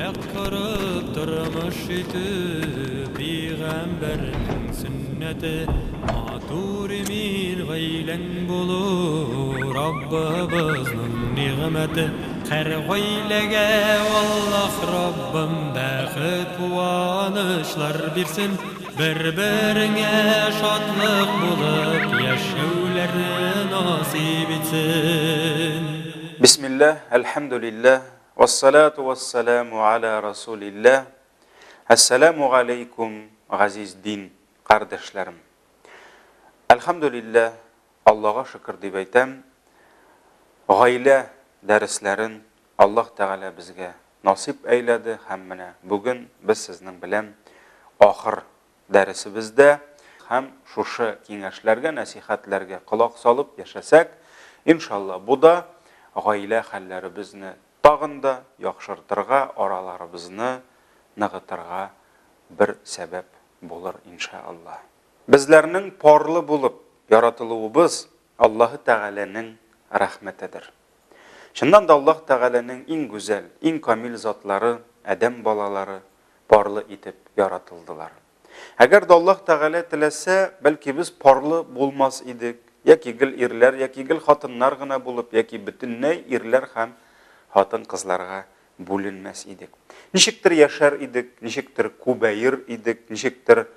Гаилә корып тормыш итү Пәйгамбәрнең сөннәте. Матур имин гаиләң булу Раббыбызның нигъмәте. Һәр гаиләгә Аллаһ Раббым бәхет, куанычлар бирсен. Бер-береңә шатлык булып яшәүләрне насыйп итсен. Бисмилләһ, әлхәмдүлилләһ, вәссалату вәссәламу аля расулилләһ. Әссәламу галәйкүм, газиз дин кардәшләрем. Әлхәмдүлилләһ, Аллага шөкер дип әйтәм, гаилә дәресләрен Аллаһ Тәгалә безгә насыйп әйләде һәм менә бүген без сезнең белән ахыр дәресебездә һәм шушы киңәшләргә, нәсыйхәтләргә колак салып яшәсәк, иншалла, бу да гаилә хәлләребезне тагын да яхшыртырга, араларыбызны ныгытырга бер сәбәп булыр, иншалла. Безләрнең парлы булып яратылуыбыз Аллаһы Тәгаләнең рәхмәтедер. Чыннан да Аллаһ Тәгаләнең иң гүзәл, иң камил затлары, адәм балалары парлы итеп яратылдылар. Әгәр дә Аллаһ Тәгалә теләсә, бәлки без парлы булмас идек, яки гел ирләр, яки гел хатыннар гына булып, яки бөтенләй ирләр һәм хатын-кызларга бүленмәс идек. Ничектер яшәр идек, ничектер күбәер идек, ничектер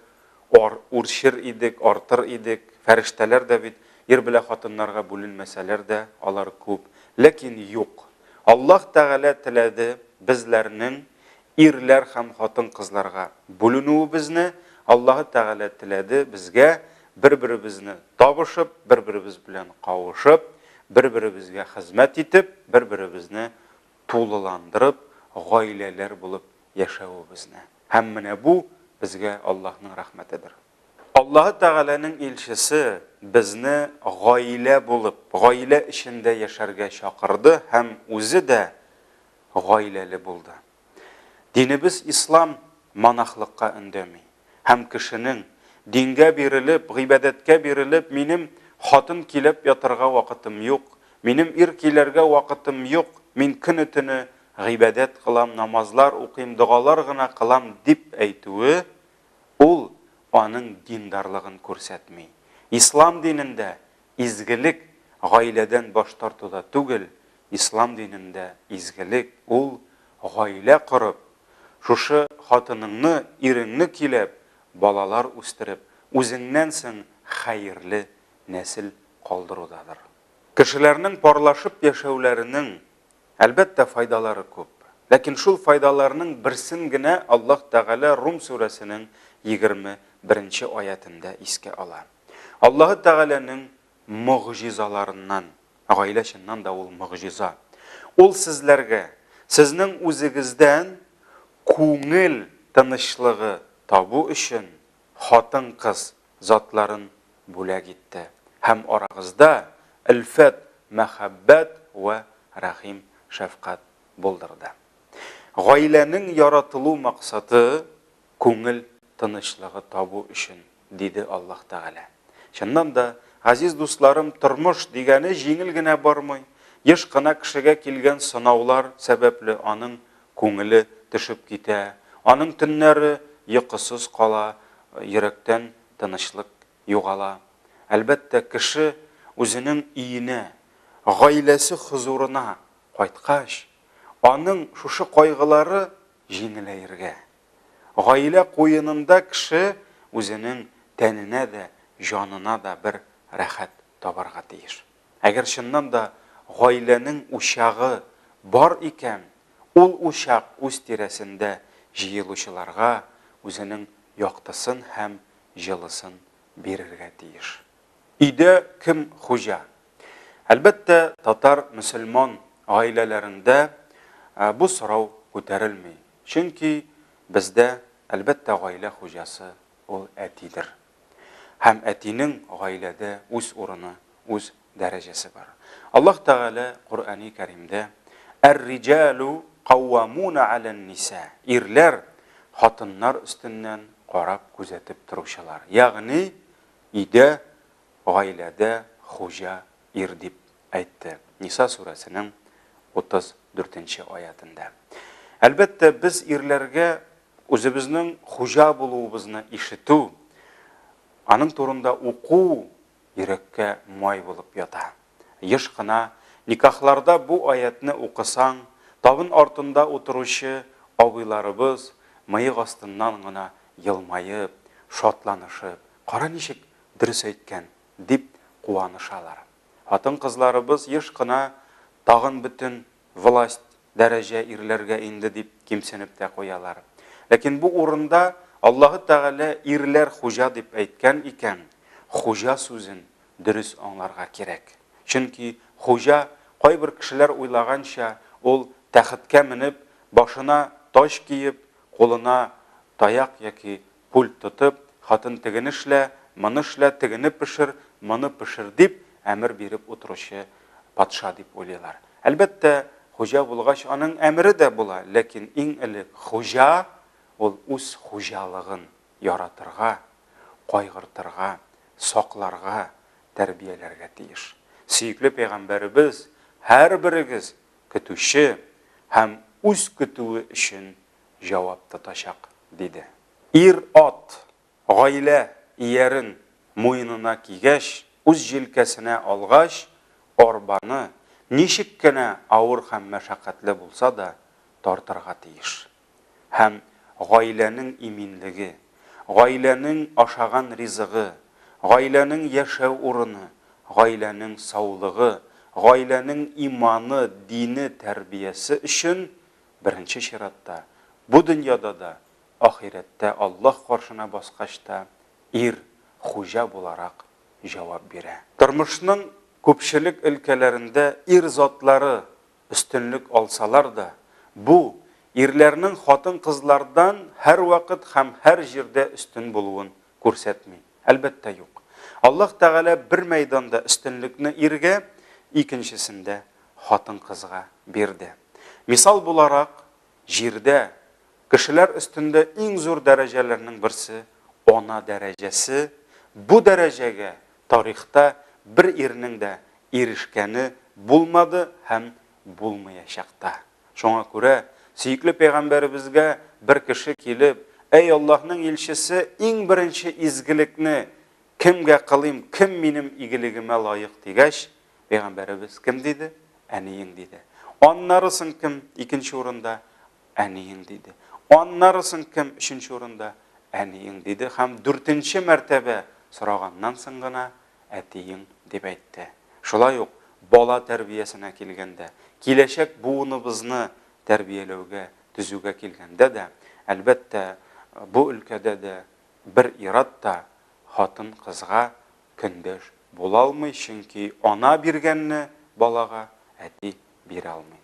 ар, үрчер идек, артыр идек. Фәрештәләр дә бит ир белә хатыннарга бүленмәсәләр дә, алар күп. Ләкин юк. Аллаһ Тәгалә теләде безләрнең ирләр һәм хатын-кызларга бүленүебезне, Аллаһы Тәгалә теләде безгә бер-беребезне табышып, бер-беребез белән кавышып, бер-беребезгә хезмәт итеп, бер-беребезне тулыландырып, гаиләләр булып яшәвебезне. Һәм менә бу безгә Аллаһның рәхмәтедер. Аллаһы Тәгаләнең илчесе безне гаилә булып, гаилә эчендә яшәргә чакырды һәм үзе дә гаиләле булды. Динебез ислам монахлыкка өндәми һәм кешенең, дингә бирелеп, гыйбадәткә бирелеп, минем хатын көйләп ятырга вакытым юк, минем ир көйләргә вакытым юк, мин көне-төне гыйбадәт кылам, намазлар укыйм, догалар гына кылам, дип әйтүе, ул аның диндарлыгын күрсәтми. Ислам динендә изгелек гаиләдән баш тартуда түгел, ислам динендә изгелек ул гаилә корып, шушы хатыныңны, иреңне көйләп, балалар үстереп, үзеңнән соң хәерле нәсел калдырудадыр. Кешеләрнең парлашып яшәүләренең, әлбәттә, файдалары күп. Ләкин шул файдаларның берсен генә Аллаһ Тәгалә Рум сүрәсенең 21 нче аятендә искә ала. Аллаһы Тәгаләнең могҗизаларыннан, гаилә чыннан да ул могҗиза. Ул сезләргә, сезнең үзегездән күңел тынычлыгы табу өчен хатын-кыз затларын бүләк итте һәм арагызда өлфәт, мәхәббәт вә рәхим, шәфкать булдырды. Гаиләнең яратылу максаты, күңел тынычлыгы табу өчен, диде Аллаһ Тәгалә. Чыннан да, газиз дусларым, тормыш дигәне җиңел генә бармый. Еш кына кешегә килгән сынаулар сәбәпле аның күңеле төшеп китә, аның төннәре йокысыз кала, йөрәктән тынычлык югала. Әлбәттә, кеше үзенең өенә, гаиләсе хозурына кайткач, аның шушы кайгылары җиңеләергә, Гаилә куенында кеше үзенең тәненә дә, җанына да бер рәхәт табарга тиеш. Әгәр чыннан да гаиләнең учагы бар икән, ул учак үз тирәсендә җыелучыларга үзенең яктысын һәм җылысын бирергә тиеш. Өйдә кем хуҗа? Әлбәттә, татар мөселман гаиләләрендә бу сорау күтәрелми. Чөнки бездә, әлбәттә, гаилә хуҗасы ул әтидер. Һәм әтинең гаиләдә үз урыны, үз дәрәҗәсе бар. Аллаһ Тәгалә Коръәни Кәримдә, Әр-риҗалу каввамуна галән-ниса, ирләр хатыннар өстеннән карап күзәтеп торучылар, ягъни өйдә, гаиләдә хуҗа ир дип әйтте. Ниса сүрәсенең 34 нче аятендә. Әлбәттә, без ирләргә үзебезнең хуҗа булуыбызны ишетү, аның турында уку йөрәккә май булып ята. Еш кына никахларда бу аятьне укысаң, табын артында утыручы абыйларыбыз мыек астыннан гына елмаеп, шатланышып, Кара ничек дөрес әйткән, дип куанышалар. Хатын-кызларыбыз еш кына тагын бөтен власть, дәрәҗә ирләргә инде дип кимсенеп тә куялар. Ләкин бу урында Аллаһы Тәгалә ирләр хуҗа дип әйткән икән, хуҗа сүзен дөрес аңларга кирәк. Чөнки хуҗа, кайбер кешеләр уйлаганча, ул тәхеткә менеп, башына таҗ киеп, кулына таяк яки пульт тотып, хатын тегене эшлә, моны эшлә, тегене пешер, моны пешер дип әмер биреп утыручы патша дип уйлыйлар. Әлбәттә, хуҗа булгач, аның әмере дә була, ләкин иң элек хуҗа ул үз хуҗалыгын яратырга, кайгыртырга, сакларга, тәрбияләргә тиеш. Сөекле пәйгамбәребез, Һәрберегез көтүче һәм үз көтүе өчен җавап тотачак, диде. Ир-ат, гаилә иярен муенына кигәч, үз җилкәсенә алгач, арбаны, ничек кенә авыр һәм мәшәкатьле булса да, тартырга тиеш. Һәм гаиләнең иминлеге, гаиләнең ашаган ризыгы, гаиләнең яшәү урыны, гаиләнең саулыгы, гаиләнең иманы, дине, тәрбиясе өчен беренче чиратта, бу дөньяда да, ахирәттә Аллаһ каршына баскач та ир, хуҗа буларак җавап бирә. Тормышның күпчелек өлкәләрендә ир затлары өстенлек алсалар да, бу, ирләрнең хатын-кызлардан һәрвакыт һәм һәр җирдә өстен булуын күрсәтми. Әлбәттә, юк. Аллаһ Тәгалә бер мәйданда өстенлекне иргә, икенчесендә хатын-кызга бирде. Мисал буларак, җирдә, кешеләр өстендә иң зур дәрәҗәләрнең берсе, ана дәрәҗәсе, бу дәрәҗәгә тарихта бер ирнең дә ирешкәне булмады һәм булмаячак та. Шуңа күрә, сөекле пәйгамбәребезгә бер кеше килеп, Әй Аллаһның илчесе, иң беренче изгелекне кемгә кылыйм, кем минем игелегемә лаек дигәч, пәйгамбәребез кем диде? Әниең диде. Аннары соң кем икенче урында? Әниең диде. Аннары соң кем өченче урында? Әниең диде һәм дүртенче мәртәбә сораганнан соң гына әтиең дип әйтте. Шулай ук бала тәрбиясенә килгәндә, киләчәк буыныбызны тәрбияләүгә, төзүгә килгәндә дә, әлбәттә, бу өлкәдә дә бер ир-ат та хатын-кызга көндәш була алмый, чөнки ана биргәнне балага әти бирә алмый.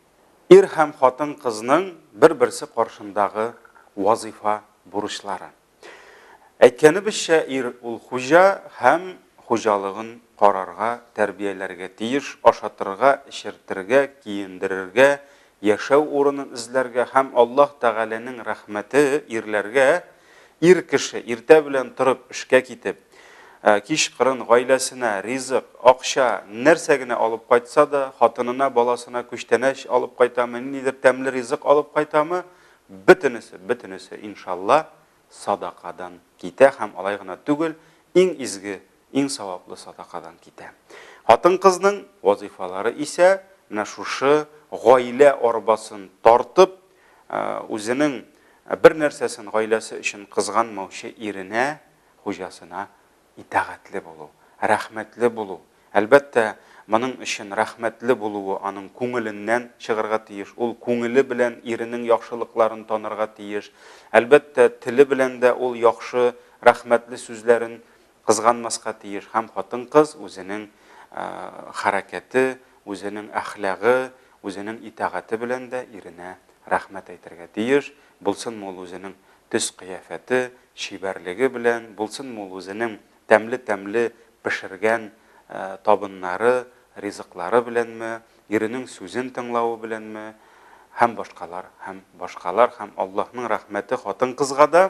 Ир һәм хатын-кызның бер-берсе каршындагы вазыйфа бурычлары. Әйткәнебезчә, ир ул хуҗа һәм хуҗалыгын карарга, тәрбияләргә тиеш, ашатырга, эчертергә, киендерергә, яшәү урынын эзләргә һәм Аллаһ Тәгаләнең рәхмәте ирләргә, ир кеше иртә белән торып эшкә китеп, кич кырын гаиләсенә ризык, акча, нәрсә генә алып кайтса да, хатынына, баласына күчтәнәч алып кайтамы, ниндидер тәмле ризык алып кайтамы, бөтенесе, бөтенесе, иншалла, садакадан китә һәм алай гына түгел, иң изге, иң саваплы садакадан китә. Хатын-кызның вазыйфалары исә менә шушы гаилә арбасын тартып, үзенең бер нәрсәсен гаиләсе өчен кызганмаучы иренә, хуҗасына итагатьле булу, рәхмәтле булу. Әлбәттә, моның өчен рәхмәтле булуы аның күңеленнән чыгарга тиеш. Ул күңеле белән иренең яхшылыкларын танырга тиеш. Әлбәттә, теле белән дә ул яхшы, рәхмәтле сүзләрен кызганмаска тиеш. Һәм хатын-кыз үзенең хәрәкәте, үзенең әхлагы, үзенең итагате белән дә иренә рәхмәт әйтергә тиеш. Булсынмы ул үзенең төс-кыяфәте, чибәрлеге белән, булсынмы ул үзенең тәмле-тәмле пешергән табыннары, ризыклары беләнме, иренең сүзен тыңлавы беләнме, һәм башкалар, һәм башкалар, һәм Аллаһның рәхмәте хатын-кызга да,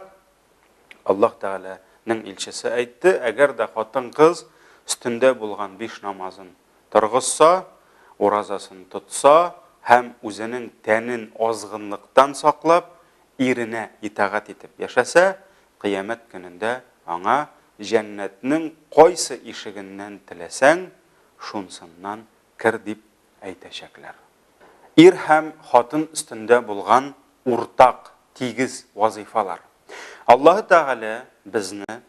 Аллаһ Тәгаләнең илчесе әйтте, әгәр дә хатын-кыз өстендә булган биш намазын торгызса, уразасын тотса һәм үзенең тәнен азгынлыктан саклап, иренә итагать итеп яшәсә, Кыямәт көнендә аңа җәннәтнең кайсы ишегеннән теләсәң, шунсыннан кер дип әйтәчәкләр. Ир һәм хатын өстендә булган уртак, тигез вазыйфалар. Аллаһы Тәгалә безне,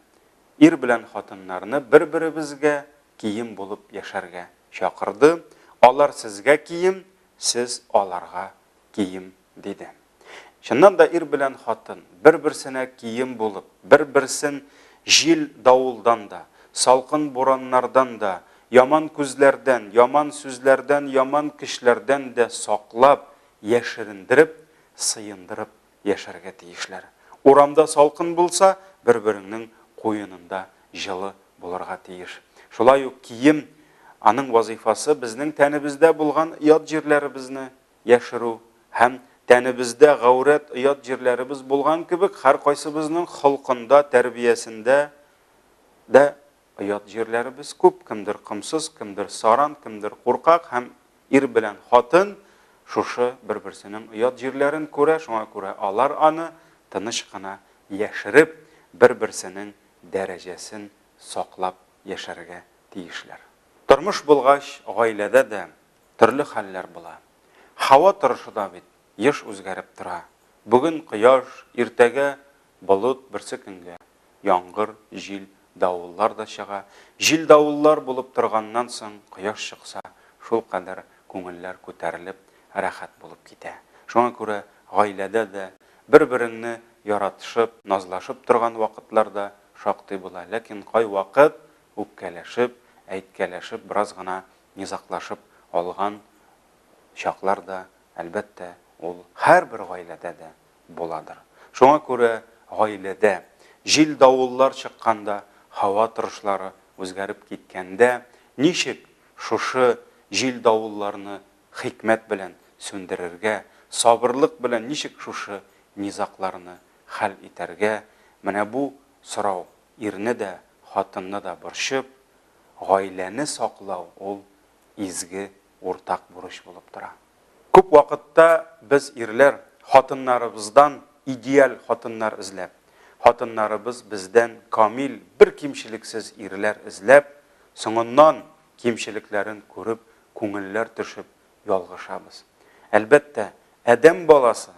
ир белән хатыннарны бер-беребезгә кием булып яшәргә чакырды, алар сезгә кием, сез аларга кием, диде. Чыннан да ир белән хатын бер-берсенә кием булып, бер-берсен җил-давылдан да, салкын бураннардан да, яман күзләрдән, яман сүзләрдән, яман көчләрдән дә саклап, яшерендереп, сыендырып яшәргә тиешләр. Урамда салкын булса, бер-береңнең куенында җылы булырга тиеш. Шулай ук кием, аның вазыйфасы безнең тәнебездә булган оят җирләребезне яшерү һәм тәнебездә гаурәт, оят җирләребез булган кебек, һәркайсыбызның холкында, тәрбиясендә дә оят җирләребез күп. Кемдер комсыз, кемдер саран, кемдер куркак һәм ир белән хатын шушы бер-берсенең оят җирләрен күрә, шуңа күрә алар аны тыныч кына яшереп, бер-берсенең дәрәҗәсен саклап яшәргә тиешләр. Тормыш булгач, гаиләдә дә төрле хәлләр була. Һава торышы да бит еш үзгәреп тора. Бүген кояш, иртәгә болыт, берсекөнгә яңгыр, җил, давыллар да чыга. Җил-давыллар булып торганнан соң кояш чыкса, шулкадәр күңелләр күтәрелеп, рәхәт булып китә. Шуңа күрә гаиләдә дә бер-береңне яратышып, назлашып торган вакытлар да шактый була. Ләкин кайвакыт үпкәләшеп, әйткәләшеп, бераз гына низаглашып алган чаклар да, әлбәттә, ул һәрбер гаиләдә дә буладыр. Шуңа күрә гаиләдә җил-давыллар чыкканда, һава торышлары үзгәреп киткәндә, ничек шушы җил-давылларны хикмәт белән сүндерергә, сабырлык белән ничек шушы низагларны хәл итәргә, менә бу сорау ирне дә, хатынны да борчып, гаиләне саклау ул изге уртак бурыч булып тора. Күп вакытта без, ирләр, хатыннарыбыздан идеаль хатыннар эзләп, хатыннарыбыз бездән камил, бер кимчелексез ирләр эзләп, соңыннан кимчелекләрен күреп, күңелләр төшеп ялгышабыз. Әлбәттә, адәм баласы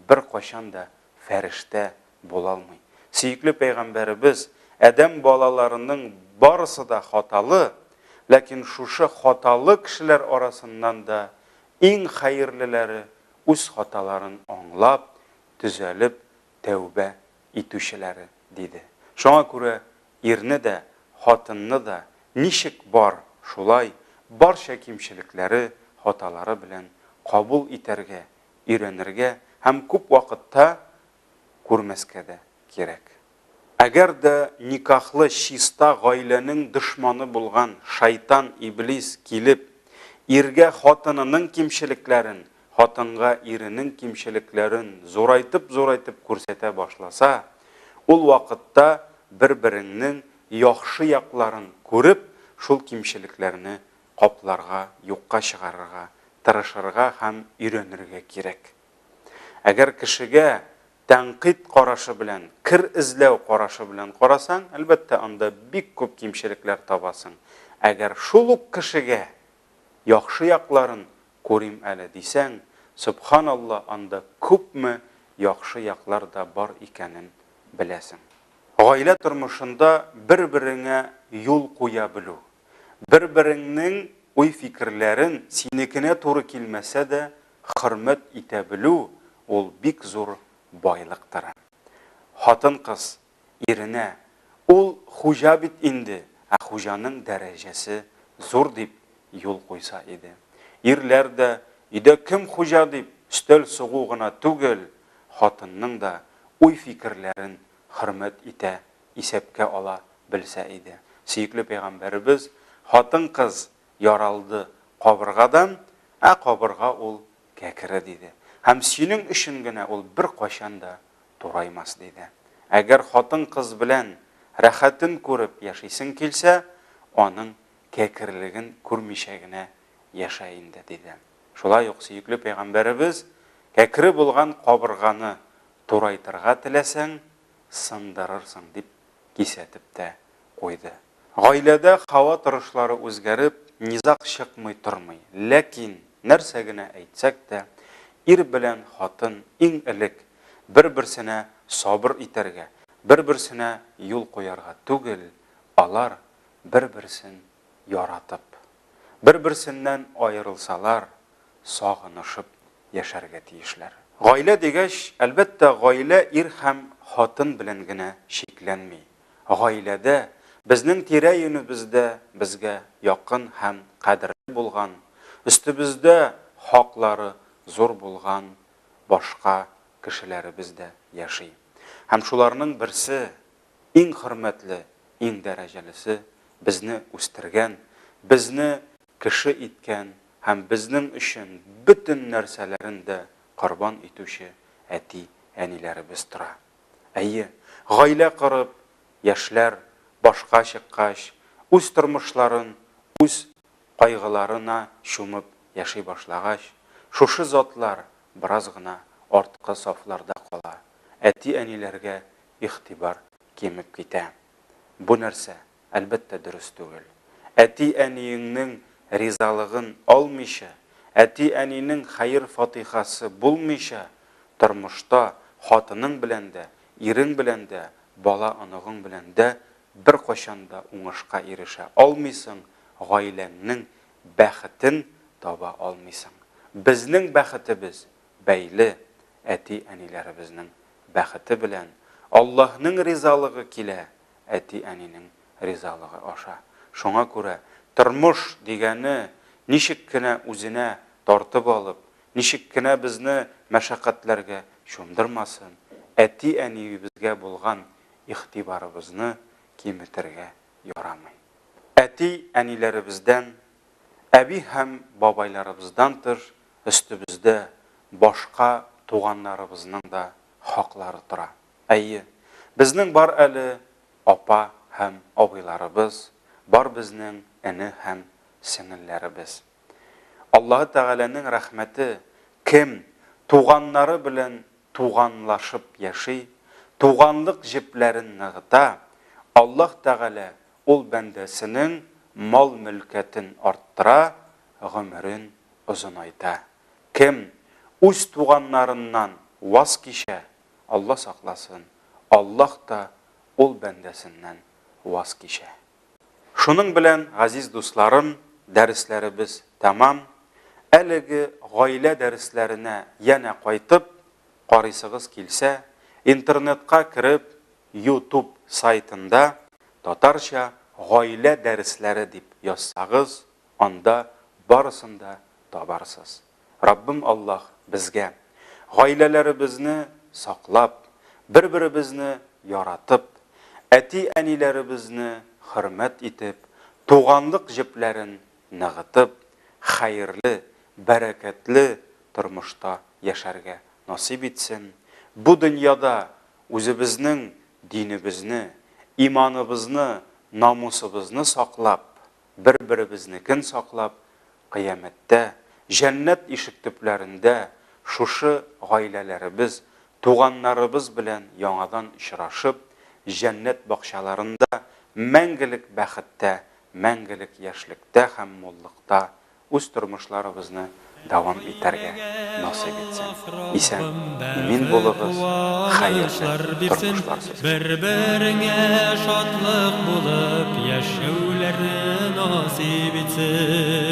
беркайчан да фәрештә булалмый. Сөекле пәйгамбәребез, Адәм балаларының барысы да хаталы, ләкин шушы хаталы кешеләр арасыннан да иң хәерлеләре үз хаталарын аңлап, төзәлеп, тәүбә итүчеләре, диде. Шуңа күрә ирне дә, хатынны да ничек бар, шулай, барча кимчелекләре, хаталары белән кабул итәргә өйрәнергә һәм күп вакытта күрмәскә дә кирәк. Әгәр дә никахлы чиста гаиләнең дошманы булган шайтан, иблис, килеп, иргә хатынының кимчелекләрен, хатынга иренең кимчелекләрен зурайтып-зурайтып күрсәтә башласа, ул вакытта бер-береңнең яхшы якларын күреп, шул кимчелекләрне капларга, юкка чыгарырга тырышырга һәм өйрәнергә кирәк. Әгәр кешегә тәнкыйть карашы белән, кер эзләү карашы белән карасаң, әлбәттә, анда бик күп кимчелекләр табасың. Әгәр шул ук кешегә яхшы якларын күрим әле дисәң, сөбханалла, анда күпме яхшы яклар да бар икәнен беләсең. Гаилә тормышында бер-береңә юл куя белү, Бер-береңнең уй-фикерләрен, синекенә туры килмәсә дә, хөрмәт итә белү, ул бик зур байлыктыр. Хатын-кыз иренә, ул хуҗа бит инде, ә хуҗаның дәрәҗәсе зур дип юл куйса иде. Ирләр дә, өйдә кем хуҗа дип өстәл сугу гына түгел, хатынның да уй-фикерләрен хөрмәт итә исәпкә ала белсә иде. Сөекле пәйгамбәребез, Хатын-кыз яралды кабыргадан, ә кабырга ул кәкре, диде. Һәм синең өчен генә ул беркайчан да тураймас, диде. Әгәр хатын-кыз белән рәхәтен күреп яшисең килсә, аның кәкрелеген күрмичә генә яшә инде, диде. Шулай ук сөекле пәйгамбәребез, Кәкре булган кабырганы турайтырга теләсәң, сындырырсың, дип кисәтеп тә куйды. Гаиләдә һава торышлары үзгәреп, низаг чыкмый тормый. Ләкин, нәрсә генә әйтсәк тә, ир белән хатын иң элек бер-берсенә сабыр итәргә, бер-берсенә юл куярга түгел, алар бер-берсен яратып, бер-берсеннән аерылсалар, сагынышып яшәргә тиешләр. Гаилә дигәч, әлбәттә, гаилә ир һәм хатын белән генә чикләнми. Гаиләдә, безнең тирә-юнебездә безгә якын һәм кадерле булган, өстебездә хаклары зур булган башка кешеләребез дә яши. Һәм шуларның берсе, иң хөрмәтле, иң дәрәҗәлесе, безне үстергән, безне кеше иткән һәм безнең өчен бөтен нәрсәләрен дә корбан итүче әти-әниләребез тора. Әйе, гаилә корып, яшьләр башка чыккач, үз тормышларын, үз кайгыларына чумып яши башлагач, шушы затлар бераз гына арткы сафларда кала, әти-әниләргә игътибар кимеп китә. Бу нәрсә, әлбәттә, дөрес түгел. Әти-әниеңнең ризалыгын алмыйча, әти-әнинең хәер-фатыйхасы булмыйча, тормышта хатының белән дә, ирең белән дә, бала-оныгың белән дә беркайчан да уңышка ирешә алмыйсың, гаиләңнең бәхетен таба алмыйсың. Безнең бәхетебез бәйле әти-әниләребезнең бәхете белән, Аллаһның ризалыгы килә әти-әнинең ризалыгы аша. Шуңа күрә тормыш дигәне ничек кенә үзенә тартып алып, ничек кенә безне мәшәкатьләргә чумдырмасын, әти-әниебезгә булган игътибарыбызны киметергә ярамый. Әти-әниләребездән, әби һәм бабайларыбыздан тыш, өстебездә башка туганнарыбызның да хаклары тора. Әйе, безнең бар әле апа һәм абыйларыбыз, бар безнең эне һәм сеңелләребез. Аллаһы Тәгаләнең рәхмәте, кем туганнары белән туганлашып яши, туганлык җепләрен ныгыта, Аллаһ Тәгалә ул бәндәсенең мал-мөлкәтен арттыра, гомерен озынайта. Кем үз туганнарыннан ваз кичә, Алла сакласын, Аллаһ та ул бәндәсеннән ваз кичә. Шуның белән, газиз дусларым, дәресләребез тәмам. Әлеге гаилә дәресләренә янә кайтып карыйсыгыз килсә, интернетка кереп, Ютуб сайтында татарча гаилә дәресләре дип язсагыз, анда барысын да табарсыз. Раббым Аллаһ безгә гаиләләребезне саклап, бер-беребезне яратып, әти-әниләребезне хөрмәт итеп, туганлык җепләрен ныгытып, хәерле, бәрәкәтле тормышта яшәргә насыйп итсен. Бу дөньяда үзебезнең динебезне, иманыбызны, намусыбызны саклап, бер-беребезнекен саклап, кыямәттә, җәннәт ишек төпләрендә шушы гаиләләребез, туганнарыбыз белән яңадан очрашып, җәннәт бакчаларында мәңгелек бәхеттә, мәңгелек яшьлектә һәм муллыкта үз тормышларыбызны дәвам итәргә насыйп итсен. Исән, имин булыгыз, хәерле тормышлар сезгә. Бер-береңә шатлык булып яшәүләрне насыйп итсен.